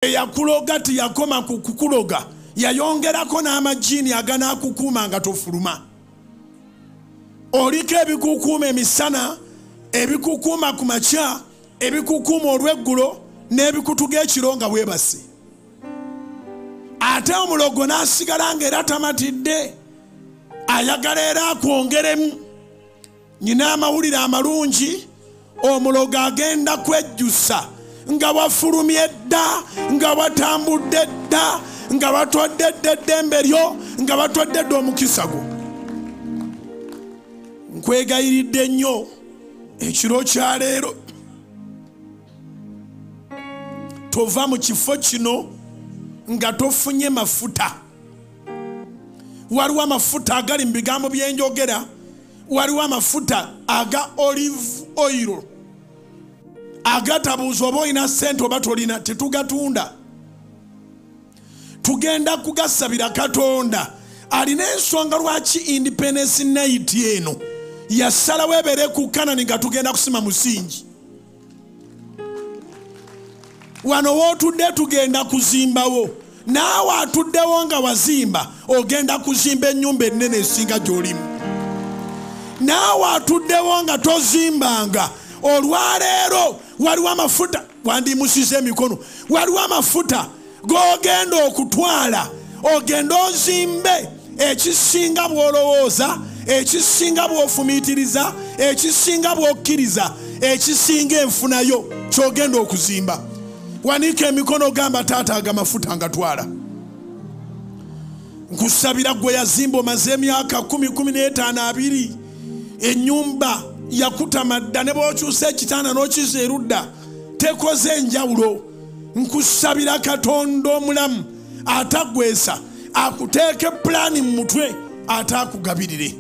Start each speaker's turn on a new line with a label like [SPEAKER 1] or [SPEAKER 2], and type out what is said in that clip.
[SPEAKER 1] Eyakuloga teyakoma ku kukuloga, yayongerako n'amajiini aganaakukuuma nga tofuluma. Oliko ebikukuuma emisana, ebikukuuma ku makya, ebikukuuma olw'eggulo, n'ebikutuga ekiro nga weebase. Ate omulogo n'asigala ng'era tamatidde, ayagala era akwongeremu. Nina amawulire amalungi, omulogo agenda kwejjusa nga wafulumye dda, nga watambudde dda, nga watwadde dda eddembe lyo, nga watwadde dda omukisa gwo. Nkwegayiridde nnyo ekiro kya leero, tova mu kifo kino nga tofunye mafuta. Waliwo amafuta agali mu bigambo byenjogera, waliwo amafuta aga olive oil agatabuuza oba olina ssente oba tolina, tetugatunda. Tugenda kugasabira Katonda. Alina ensonga lwaki Independence Night eno yasalawo ebeere ku Kanani nga tugenda kusima musingi. Wano wootudde tugenda kuzimbawo, naawe atuddewo nga wazimba ogenda kuzimba ennyumba ennene esinga gy'olimu. Naawe atuddewo nga tozimbanga, olwaleero waliwo amafuta, wandimusiza emikono, waliwo amafuta g'ogenda okutwala ogenda ozimbe ekisinga bw'olowooza, ekisinga bw'ofumiitiriza, ekisinga bw'okkiriza, ekisinga enfunayo ky'ogenda okuzimba. Wanika emikono ogamba, taata aga mafuta ngatwala. Nkusabira gwe yazimba omaze emyaka 10, 15, 20, ennyumba yakutama dda, ne bw'okyusa ekitanda n'okiza erudda tekoze enjawulo. Nkusabira Katonda omulamu atagwesa akuteeke pulaani mu mutwe ate akugabirire.